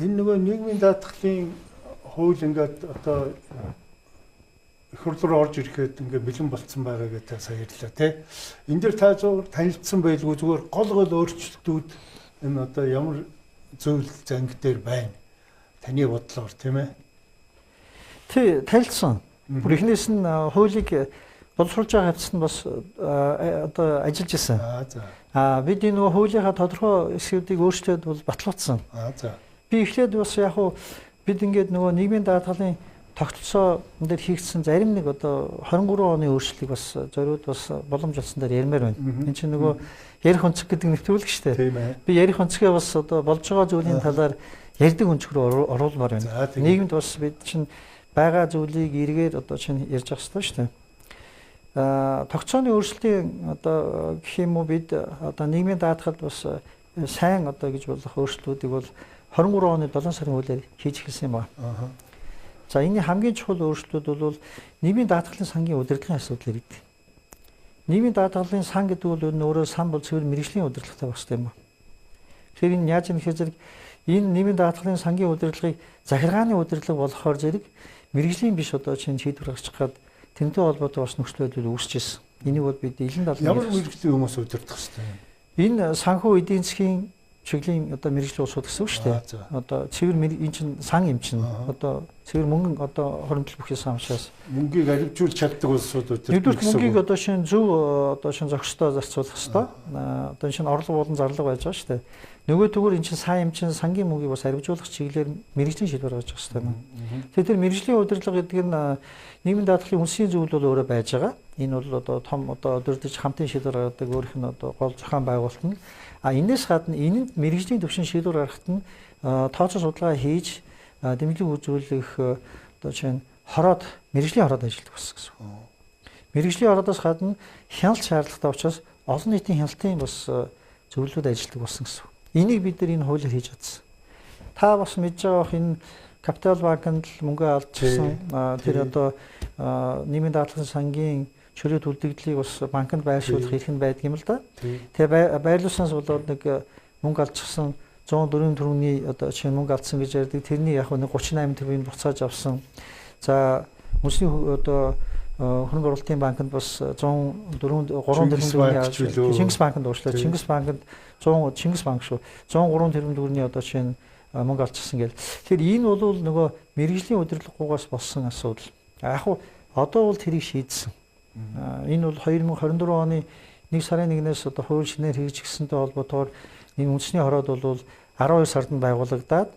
Энэ нөгөө нийгмийн даатгалын хууль ингээд одоо их хурл руу орж ирэхэд ингээд бэлэн болцсон байгаа гэж та сая ярьлаа тий. Энэ дээр та зөв танилцсан байлгүй, зүгээр гол гол өөрчлөлтүүд энэ одоо ямар зүйл занг дээр байна? Таны бодлоор, тийм ээ? Тий, танилцсан. Бүр эхнээс нь хуулийг боловсруулж байгаа хавцад нь бас одоо ажиллаж исэн. Аа бид энэ нөгөө хуулийнхаа тодорхой хэсгүүдийг өөрчлөөд бол батлуулсан. Би эхлээд бас яг хуу бид ингээд нөгөө нийгмийн даатгалын тогтолцоо дээр хийгдсэн зарим нэг одоо 23 оны өөрчлөлтийг бас зориуд бас боломж олсон дээр ярмаар байна. Энэ чинь нөгөө ярих өнцөг гэдэг нэвтрүүлэг шүү дээ. Би ярих өнцгөө бас одоо болж байгаа зүйлийн талаар ярьдаг өнцөг рүү оруулмаар байна. Нийгэмд бас бид чинь байгаа зүйлийг эргээд одоо чинь ярьж явах хэрэгтэй шүү дээ. Тогтцооны өөрчлөлтийн одоо гэх юм уу, бид одоо нийгмийн даатгалд бас сайн одоо гэж болох өөрчлөлтүүдийг бол 23 оны 7 сарын хуулиар хийж эхэлсэн юм байна. За, энэний хамгийн чухал өөрчлөлтүүд бол нийгмийн даатгалын сангийн удирдлагын асуудал яригддаг. Нийгмийн даатгалын сан гэдэг бол энэ өөрөө сан бол цэвэр мэргэжлийн удирдлагатай байх хэрэгтэй юм байна. Тэгэхээр энэ яаж юм гэхээр зэрэг энэ нийгмийн даатгалын сангийн удирдлагыг захиргааны удирдлага болохоор зэрэг мэргэжлийн биш одоо чинь шийдвэр гаргачих гад тэрнтэй холбоотой бас нөхцөл байдал үүсэж ирсэн. Энийг бол бид илэн далан ямар мэргэжлийн хүмүүс удирдах хэрэгтэй юм? Энэ санхүү эдийн засгийн чиглэлийн одоо мэргэжлийн улсууд гэсэн үг шүү дээ. Одоо цэвэр энэ чинь сан юм чинь одоо цэвэр мөнгөн одоо хоримтлал бүх сан учраас мөнгийг аривжуулж чаддаг улсууд удирдах. Нэгдүгээр мөнгийг одоо шин зөв одоо шин зохистой зарцуулах хэрэгтэй. Одоо энэ шин орлого болон зарлага байж байгаа шүү дээ. Нөгөө төгөр энэ чинь сан юм чинь сангийн мөнгийг бас аривжуулах чиглэлээр мэргэжлийн шийдвэр гаргаж явах хэрэгтэй юм. Тэгэхээр тэр мэргэжлийн удирдлага гэдэг нь нийгмийн даатгалын үндсийн зүйл бол өөрөө байж байгаа. Энэ бол одоо том одоо удирдах хамтын шийдвэр гаргадаг өөрийнх нь одоо гол зохион байгуулалт нь. А энэс гадна энэнд мэргэжлийн төвшин шийдвэр гаргахад нь тооцоо судалгаа хийж дэмжлэг үзүүлэх одоо чинь хороод мэргэжлийн хороод ажилладаг болсон гэсэн үг. Мэргэжлийн хороодоос гадна хяналт шаардлагатай учраас олон нийтийн хяналтын бас зөвлөлүүд ажилладаг болсон гэсэн үг. Энийг бид нар энэ хуулиар хийж чадсан. Та бас мэдж байгаа бох, энэ Капитал банкнд л мөнгө алдчихсан. Тэр одоо нийгмийн даатгалын сангийн чөлөөт үлдэгдлийг бас банкнд байршуулах эрх нь байдаг юм л да. Тэгээ байрлуулсанаас болоод нэг мөнгө алдчихсан, 104 төгрөгийн одоо чинь мөнгө алдсан гэж ярьдаг. Тэрний яг нэг 38 төгрөгийг буцааж авсан. За, үндэсний одоо хөрөнгө оруулалтын банкнд бас 104 3 тэрбум төгрөгийн, Чингис банкнд уучлаа. Чингис банкнд 100, Чингис банк шүү. 103 тэрбум төгрөгийн одоо чинь мөнгө алдчихсан гэл. Тэгэхээр энэ бол нөгөө мэргэжлийн удирдлаггүйгээс болсон асуудал. Яг хуу одоо бол тэрийг шийдсэн. Энэ бол 2024 оны 1 сарын 1-ээс одоо хууль шинээр хэрэгжихсэнтэй холбоотойгоор энэ үндэсний хороод бол 12 сард нь байгуулагдаад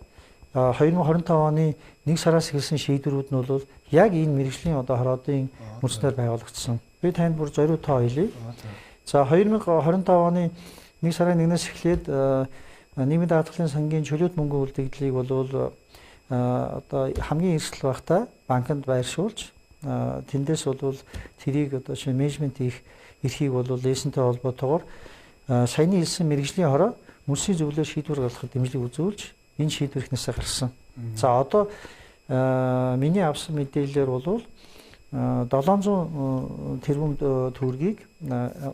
2025 оны 1 сараас эхэлсэн шийдвэрүүд нь бол яг энэ мэргэжлийн одоо хороодын үндснээр байгуулагдсан. Би танд бүр зориуд тоо хэлье. За, 2025 оны 1 сарын 1-ээс эхлээд нийгмийн даатгалын сангийн чөлөөт мөнгөн үлдэгдлийг бол одоо хамгийн эрсдэл багтаа банкнд байршуулж, тэндээс бол тэрийг одоо шинэ менежмент хийх эрхийг бол лесентэй холбоотойгоор саяны хэлсэн мэргэжлийн хороо мөсийн зөвлөлөөр шийдвэр гаргахад дэмжлэг үзүүлж энэ шийдвэр эхнээсээ гарсан. За, одоо миний авсан мэдээлэлээр бол 700 тэрбум төгрөгийг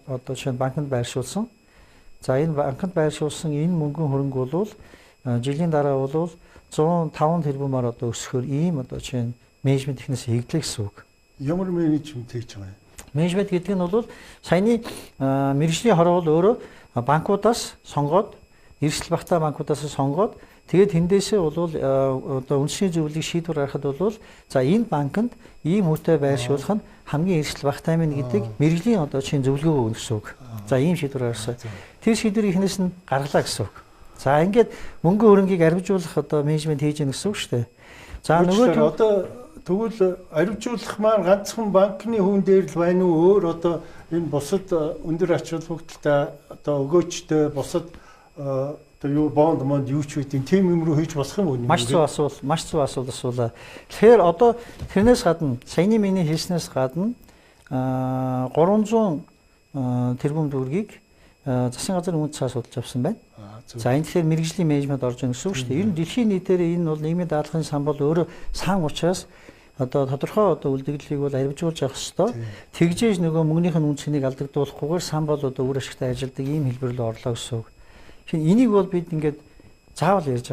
одоо шинэ банкнд байршуулсан. За, энэ банкнд байршуулсан энэ мөнгөн хөрөнгө бол жилийн дараа бол 105 тэрбумаар одоо өсөхөөр ийм одоо чинь менежмент эхнээс хийгдлээ гэсэн үг. Ямар менежмент хийж байгаа юм? Менежмент гэдэг нь бол саяны мэргэжлийн хороо бол өөрөө банкудаас сонгоод, эрсдэл багтаа банкудаас сонгоод, тэгээд тэндээсээ бол одоо үндэсний зөвлөлийг шийдвэр гаргахад бол за, энэ банкнд ийм хүүтэй байршуулах нь хамгийн эрсдэл багтаа минь гэдэг мэргэжлийн одоо чинь зөвлөгөө өгнө гэсэн үг. За, ийм шийдвэр гаргасан. Тэр шийдвэрийг эхнээс нь гаргалаа гэсэн үг. За, ингээд мөнгө хөрөнгийг аривжуулах одоо менежмент хийж гэнэ гэсэн үг шүү дээ. За, нөгөө одоо тэгвэл аривжуулах маань ганцхан банкны хүн дээр л байна уу? Өөр одоо энэ бусад өндөр ач холбогдолтой одоо өгөөчтэй бусад одоо юу бонд монд юу ч үгүй тийм юм руу хийж болох юм уу? Маш зөв асуул, маш зөв асуулт асуулаа. Тэгэхээр одоо тэрнээс гадна, саяны миний хэлснээс гадна 300 тэрбум төгрөгийг засгийн газрын үнд цаас судалж авсан байна. За, энэ тэгэхээр мэргэжлийн менежмент орж ирнэ гэсэн үг шүү дээ. Ер нь дэлхийн нийтээр энэ бол нийгмийн даатгалын сан бол өөрөө сан учраас одоо тодорхой одоо үлдэгдлийг бол аривжуулж явах ёстой. Тэгжээж нөгөө мөнгөнийх нь үн цэнийг алдагдуулахгүйгээр сан бол одоо үр ашигтай ажилладаг ийм хэлбэр рүү орлоо гэсэн үг. Тэгэхээр энийг бол бид ингээд заавал ярьж явах